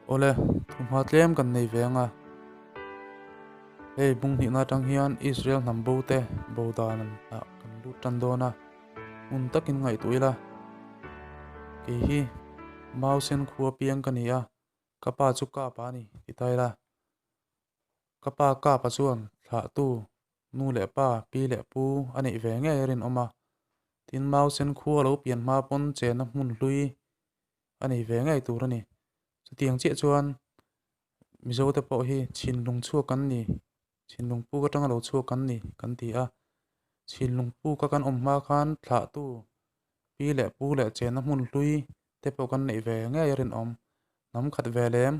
Awle, thuhma tlem kan nei ve ang a. Hei bung hnihna atang hian Israel hnam bo te bo dan ah kan lut tan dawn a, hmun takin ngaihtuah ila. Kei hi Mausen khua piang ka ni a, ka pa chu Kapa a ni ti ta ila. Ka pa Kapa chuan thlahtu nu leh pa, pi leh pu a neih ve ngei a rinawm a. Tin, Mausen khua lo pian hma pawn chenna hmun hlui a nei ve ngei tur a ni. Chutiang chiah chuan Mizote pawh hi chhinlung chhuak kan ni, chhinlung puk atanga lo chhuak kan ni kan ti a. Chhinlung puka kan awm hma khan thlahtu pi leh pu leh chenna hmun hlui te pawh kan neih ve ngei a rinawm. Hnam khat ve lem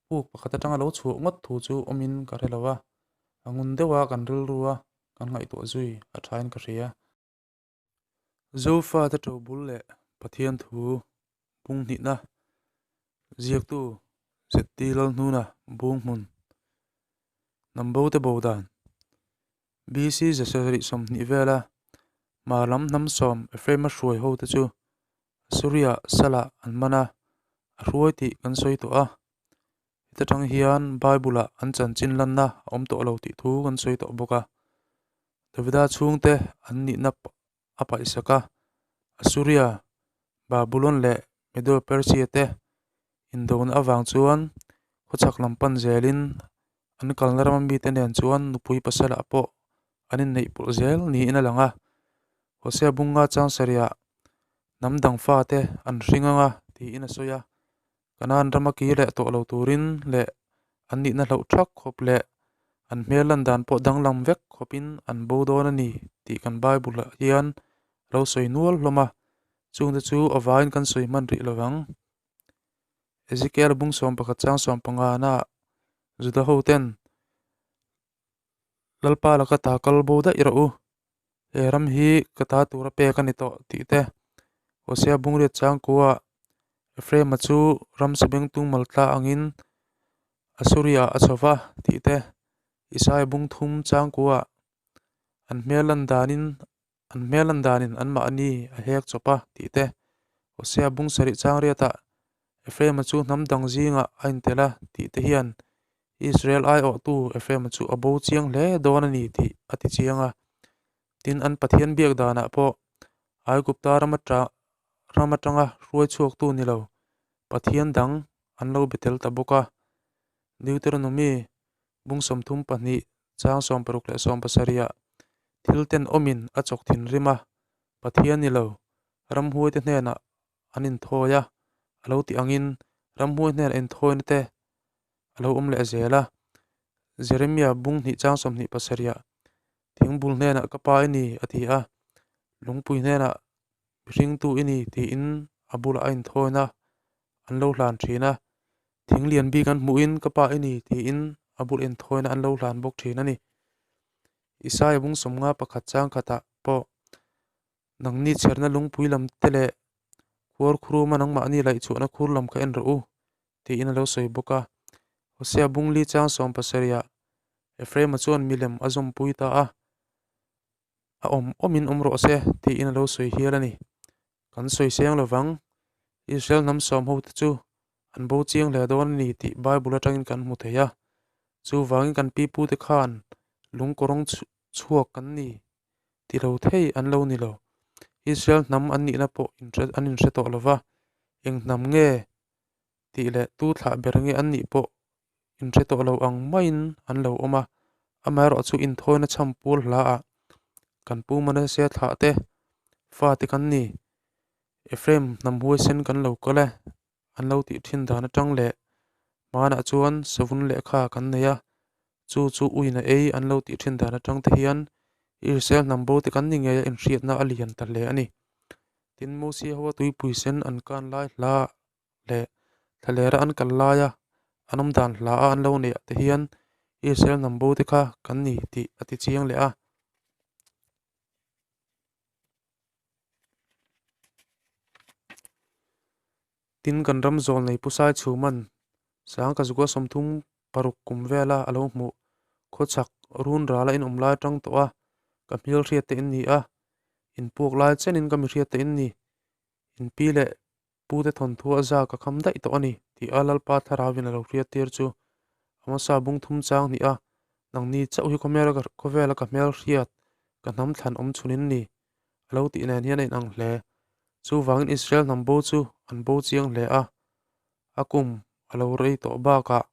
puk pakhat atanga lo chhuah ngawt thu chu awmin ka hre lo a, a ngun deuha kan rilru a kan ngaihtuah zui a thain ka hria. Zofate ṭobul leh Pathian thu bung hnihna ziaktu ZT Lalhnuna Bunghmun Nambote bo dan BC zasarih 20 vela hmar lam hnam sawm Ephraim-a hruai hote chu Assuria salah an man a, a hruai tih kan sawi tawh a. Heta tang hian Bible-ah an chanchin lanna a awm tawh lo tih thu kan sawi tawh bawk a. Davida chhungte an nihna a paihsak a, Assuria, Babulon leh Medo-Persia te indona avang chuan khawchhak lam pan zelin an kalna rama mite nen chuan nupui pasalah pawh an inneih pawlh zel niin a lang a. Hosea bunga chang sarihah hnam dang fate an hring ang a tiin a sawi a. Kanaan rama kir leh tawh lo turin leh an nihna hlauh thak khawp leh an hmel lan dan pawh danglam vek khawpin an bo dawn a ni tih kan Bible-ah hian a lo sawi nual hlawm a, chungte chu a vaiin kan sawi hman rih lo vang. Ezekiel bung 11 chang 15 naah Juda hoten Lalpa laka ta kal bo daih rawh u, he ram hi ka ta tura pek a ni tawh tih te, Hosea bungriat changkuaah Ephraim-a chu ram sabengtung maltla angin Assuria-ah a chho va tih te, Isaia bung thum changkuaah an hmel lan danin an hmel lan danin anmahni a hek chawp a tih te, Hosea bung sarih changriatah Ephraim-a chu hnam dang zingah a intel a tih te hian Israel aiawhtu Ephraim-a chu a bo chiang hle dawn a ni tih a ti chiang a. Tin, an Pathian biak danah pawh Aigupta ram ram atanga hruai chhuaktu ni lo Pathian dang an lo be tel ta bawk a. Deuteronomy bung 32 chang 60 leh 70 ah thil tenawmin a chawk thinrim a, Pathian ni lo ramhuaite hnenah an inthawi a, a lo tih angin ramhuai hnenah inthawina te a lo awm leh zel a. Jeremia bung hnih chang 27 ah thingbul hnenah ka pa i ni a ti a, lungpui hnenah mihringtu i ni tiin a bulah a inthawina an lo hlan thin a, thing lian bik an hmuhin ka pa i ni tiin a bul inthawina an lo hlan bawk thin a ni. Isaia bung 51 chang khatah pawh Nangni chherna lungpui lam te leh khuar khuruma nangmahni laihchhuahna khur lam kha en rawh u, tiin a lo sawi bawk a. Hosea bungli chang 70 ah Ephraim-a chuan milem a zawmpui ta a, A awm awmin awm rawh se, tiin a lo sawi hial a ni. Kan sawi seng lo vang, Israel hnam sawm hote chu an bo chiang hle dawn a ni tih Bible atangin kan hmu thei a. Chuvangin kan pipute khan lungkawrawng chhuak kan ni ti lo thei an lo ni lo. Israel hnam an nihna pawh an inhre tawh lo va, eng hnam nge tih leh tu thlah ber nge an nih pawh inhre tawh lo ang maiin an lo awm a. Amaherawh chu inthawina chham pual hlaah kan pu Manasseh thlah te fate kan ni, Ephraim hnam huaisen kan lo kal e an lo tih thin dan atang leh hmanah chuan savun lehkha kan nei a, chu chu uina ei an lo tih thin dan atang te hian Israel hnam bo te kan ni ngei a inhriatna a lian ta hle a ni. Tin, Mosia hoa tuipui sen an kan lai hla leh thlalera an kal laia an awm dan hla a an lo neih ah te hian Israel hnam bo te kha kan ni tih a ti chiang leh a. Tin, kan ram zawl nei Pu Sai Chhuman sang ka zukua 36 kum vela a lo hmuh. Khawchhak run rala inawm lai atang tawh a, ka hmel hriat te in ni a, inpuak lai chenin ka mi hriat te in ni. Inpi leh pute thawnthu a za ka kham daih tawh a ni. Tih a Lalpa Thlarauin a lo hriattir chu Amosa bung thum chang hnih a, Nangni chauh hi khawvela ka hmel hriat, ka hnam thlan awm chhun in ni, a lo tih nen hian a inang hle. Chuvangin Israel hnam bo chu an bo chiang hle a, a kum a lo rei tawh bakah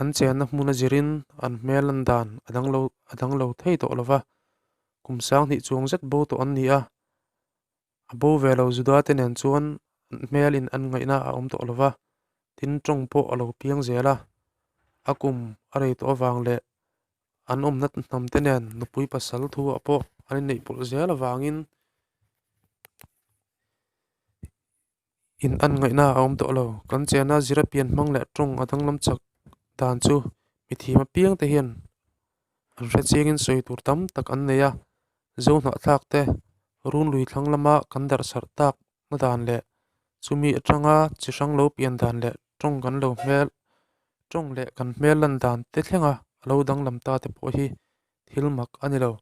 an chenna hmun a zirin an hmel lan dan a dang lo a dang lo thei tawh lo va, kum sang hnih chuang zet bo tawh an ni a. A bo ve lo Juda te nen chuan an hmel in an ngaihna a awm tawh lo va, tin tawng pawh a lo piang zel a. A kum a rei tawh avang leh an awmna hnam te nen nupui pasal thu ah pawh an inneih pawlh zel avangin in an ngaihna a awm tawh lo. Kan chena zira pian hmang leh tawng a danglam chak dan chu mithiam apiang te hian an hre chiangin sawi tur tam tak an nei a. Zo hnahthlak te run lui thlang lama kan darh sarh tak na dan leh chumi atanga chi hrang lo pian dan leh tawng kan lo hmel tawng leh kan hmel lan dan te thlenga a lo danglam ta te pawh hi thil mak a ni lo.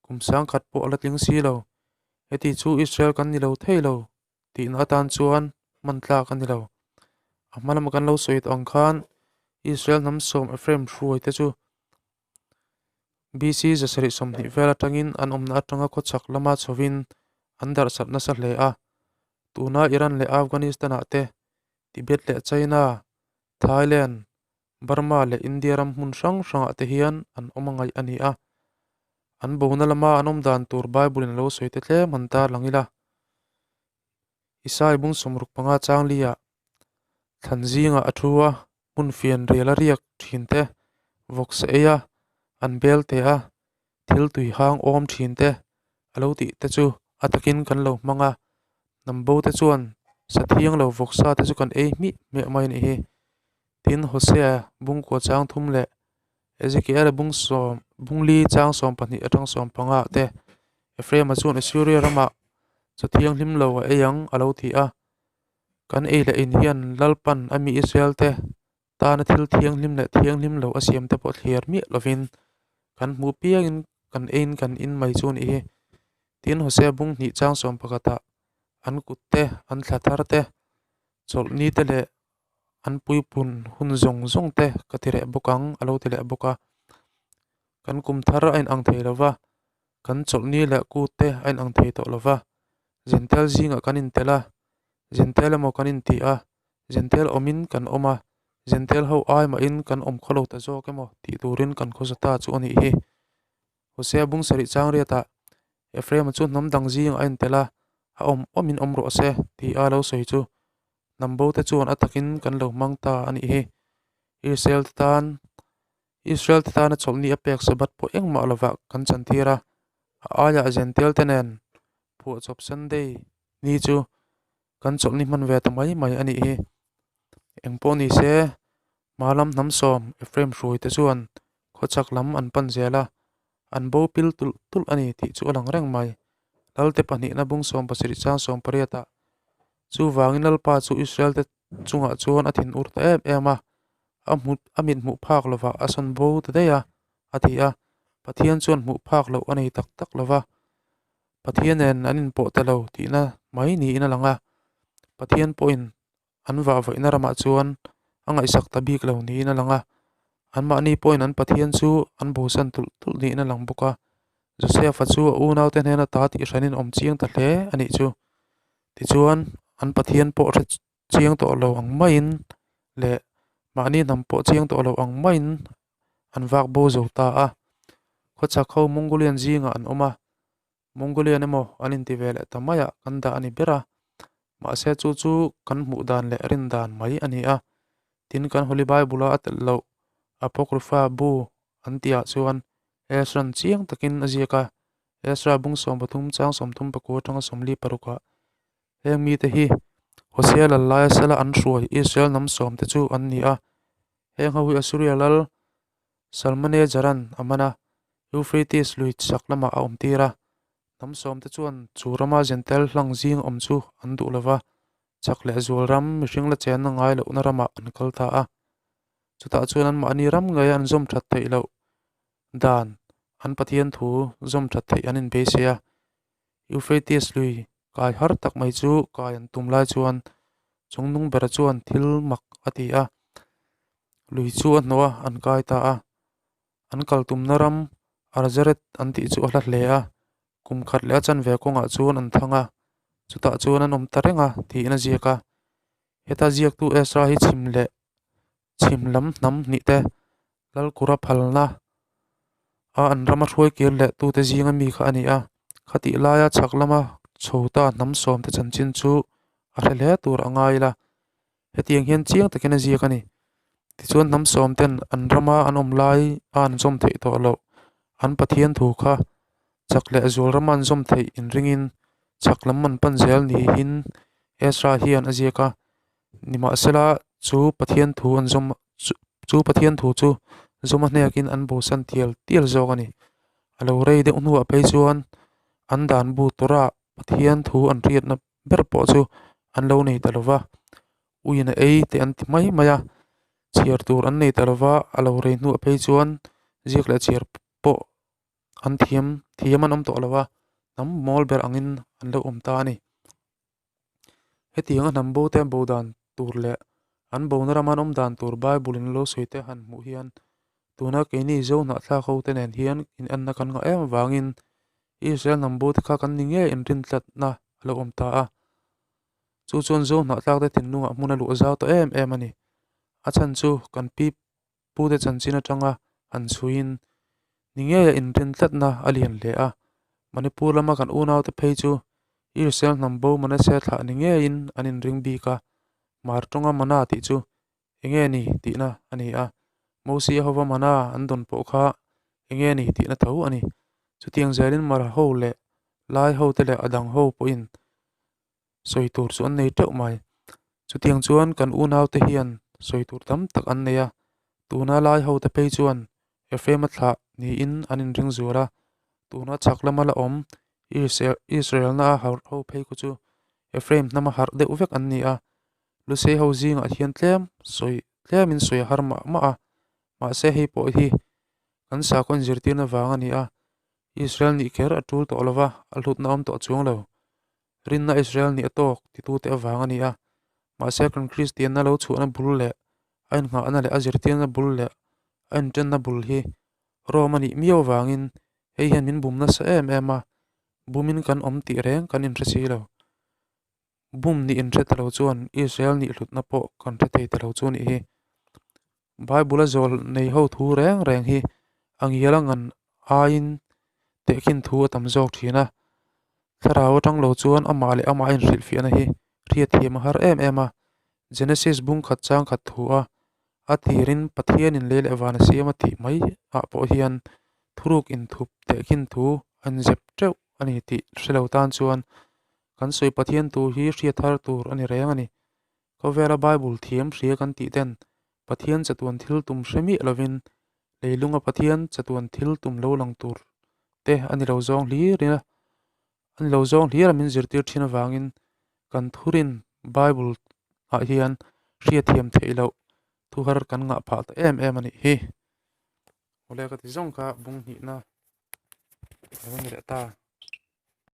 Kum sangkhat pawh a la tling si lo. Heti chu Israel kan ni lo thei lo tihna atan chuan hman tlak a ni lo. A hma lama kan lo sawi tawh ang khan Israel hnam sawm Ephraim hruai te chu BC 720 vel atangin an awmna atanga khawchhak lama chhovin an darhsat nasa hle a. Tuna Iran leh Afghanistan-ah te, Tibet leh China, Thailand, Burma leh India ram hmun hrang hrangah te hian an awm a ngaih a ni a. An bona lama an awm dan tur Bible-in a lo sawi te tlem han tarlang ila. Isai bung sawmruk panga chang liah thlan zingah a thu a, hmun fian rial a riak thin te, vawksa ei a, an bel te a, thil tui hang awm thin te a lo tih te chu a takin kan lo hmang a, hnam bo te chuan sa thiang lo vawksa te chu kan ei hmih hmeh mai a nih hi. Tin, Hosea bungkua chang thum leh Ezekiela bung sawm bung li chang sawm pahnih atang sawm panga ah te Ephraim-a chuan Assuria ramah chaw thianghlim lo a ei ang a lo ti a. Kan ei leh in hian Lalpan a mi Israel te tana thil thianghlim leh thianghlim lo a siam te pawh thliar miah lovin kan hmuh piangin kan eiin kan in mai chu a nih hi. Tin, Hosea bung hnih chang sawm pakhatah an kut te, an thla thar te, chawlhni te leh an puipun hun zawng zawng te ka ti reh bawk ang a lo ti leh bawk a. Kan kum thar a inang thei lo va, kan chawlhni leh kut te a inang thei tawh lo va. Zentel zingah kan intel a, Zentel emaw kan inti a, Zentel awmin kan awm a, Zentel ho ai mahin kan awm khaw lo ta zawk emaw tih turin kan khawsa ta chu a nih hi. Hosea bung sarih chang riatah Ephraim-a chu hnam dang zingah a intel a, a awm awmin awm rawh se tih a lo sawi chu hnam bo te chuan a takin kan lo hmang ta a nih hi. Israel te tan Israel te tana chawlhni a pek Sabbath pawh engmah lovah kan chantir a, a aiah Jentail te nen phuahchawp Sunday ni chu kan chawlhni hman ve ta mai mai a nih hi. Engpawh ni se, hma lam hnam sawm Ephraim hruai te chuan khawchhak lam an pan zel a, an bo pil tulh tulh a ni tih chu a lang reng mai. Lalte pahnihna bung sawm pasarih chang sawm pariatah chuvangin Lalpa chu Israel te chungah chuan a thin ur ta em em a, a hmu a mit hmuh phak lovah a sawn bo ta daih a, a ti a. Pathian chuan hmuh phak loh a nei tak tak lo va, Pathian nen an inpawh ta lo tihna mai niin a lang a. Pathian pawhin an vahvaihna ramah chuan a ngaihsak ta bik lo niin a lang a. Anmahni pawhin an Pathian chu an bosan tulh tulh niin a lang bawk a. Josefa chu a unaute hnena ta tih hranin awm chiang ta hle a nih chu. Tichuan, an Pathian pawh hre chiang tawh lo ang maiin leh mahni hnam pawh chiang tawh lo ang maiin an vak bo zo ta a. Khawchhak ho Mongolian zingah an awm a, Mongolian emaw an inti ve leh ta maiah kan dah a ni ber a. Mahse chu chu kan hmuh dan leh rin dan mai a ni a. Tin, kan Holy Bible-a a telh loh Apocrypha bu an tihah chuan Ezra'n chiang takin a ziak a, Ezra bung 13 chang 34 atanga 46 ah heng mite hi Hosea lal laia sela an hruai Israel hnam sawmte chu an ni a. Heng ho hi Assuria lal Salmanezaran a man a, Euphrates lui chak lamah a awmtir a. Hnam sawmte chuan chu rama Jentail hlang zing awm chu an duh lo va, chak leh zual ram mihring la chenna ngai lohna ramah an kal ta a. Chutah chuan anmahni ram ngei an zawm that theih loh dan an Pathian thu zawm that theih an inbeisei a. Euphrates lui kai har tak mai chu kai an tum lai chuan Chungnung bera chuan thil mak a ti a, lui chu a hnawh a, an kai ta a. An kal tumna ram Arzeret an tih chu a hla hle a, kum khat leh a chanve kawngah chuan an thang a, chutah chuan an awm ta reng a tiin a ziak a. Heta ziaktu Ezra hi chhim leh chhim lam hnam hnih te Lalkura phalna a an rama hruai kir leh tute zinga mi kha a ni a, khatih laia chhak lama chho ta hnam sawmte chanchin chu a hre hle tur a ngai ila. Hetiang hian chiang takin a ziak a ni. Tichuan hnam sawmten an rama an awm lai a an zawm theih tawh loh an Pathian thu kha chak leh zual rama an zawm theih inringin chhak lam an pan zel niin Ezra hian a ziak a. Nimahsela chu Pathian thu an zawm chu Pathian thu chu zawm a hnekin an bosan tial tial zawk a ni. A lo rei deuh hnuah phei chuan an dan bu Torah Pathian thu an hriatna ber pawh chu an lo nei ta lo va, uiin a ei teh an ti mai mai a, chhiar tur an nei ta lo va, a lo rei hnuah phei chuan ziak leh chhiar pawh an thiam thiam an awm tawh lo va, hnam mawl ber angin an lo awm ta a ni. Hetianga hnam bo te bo dan tur leh an bona rama an awm dan tur Bible in lo sawi te han hmuh hian tuna keini Zo hnahthlak ho te nen hian inenna kan ngah em avangin Israel hnam bo te kha kan ni ngei inrintlatna a lo awm ta a. Chu chuan Zo hnahthlak te thinlungah hmun a luh zau ta em em a ni. A chhan chu kan pi pute chanchin atanga han chhuiin ni ngeia inrintlatna a lian hle a. Manipur lama kan unaute phei chu Israel hnam bo Manasseh thlah ni ngeiin an inring bik a, Hmar tawnga Mana tih chu enge ni tihna a ni a, Mosia hova Mana an dawn pawh kha enge ni tihna tho a ni. Chutiang zelin Mara ho leh Lai hote leh a dang ho pawhin sawi tur chu an nei teuh mai. Chutiang chuan kan unaute hian sawi tur tam tak an nei a, tuna lai hote phei chuan Ephraim-a thlah niin an inring zual a, tuna chhak lama la awm Israel-na a harh ho phei khu chu Ephraim hnama harh deuh vek an ni a, Lusei ho zingah hian tlem sawi tlemin sawi a har mah mah a, mahse hei pawh hi kan sakhaw inzirtirna vang a ni a, Israel nih kher a tul tawh lova, a hlutna awm tawh chuang lo. Rinna Israel nih a tawk titute avang a ni a, mahse kan Kristianna lo chhuahna bul leh a innghahna leh a zirtirna bul leh a inṭenna bul hi Rome a nih miau avangin hei hian min bum nasa em em a, bumin kan awm tih reng kan inhre si lo. Bum nih inhre ta lo chuan Israel nih hlutna pawh kan hre thei ta lo chu a nih hi. Bible a zawl nei ho thu reng reng hi a ngial a ngan aiin tehkhin thu a tam zawk thin a. Thlarau atang lo chuan amah leh amah a inhrilhfiahna hi hriatthiam a har em em a. Genesis bung khat chang khat thu a a tirin Pathianin lei leh van a siam a tih mai ah pawh hian thuruk inthup tehkhin thu a inzep teuh a ni tih hre lo tan chuan Kan sawi Pathian tu hi hriat har tur a ni reng a ni. Khawvela Bible thiam hria kan tih ten Pathian chatuan thil tum hre miah lovin leilunga Pathian chatuan thil tum lo lang tur te a ni lo zawng hlir a, a ni lo zawng hlir a min zirtir thin avangin kan thurin Bible ah hian hriatthiam theih loh thu har kan ngah phah ta em em a nih hi. Awle ka ti zawng kha bung hnihna a lo ni leh ta.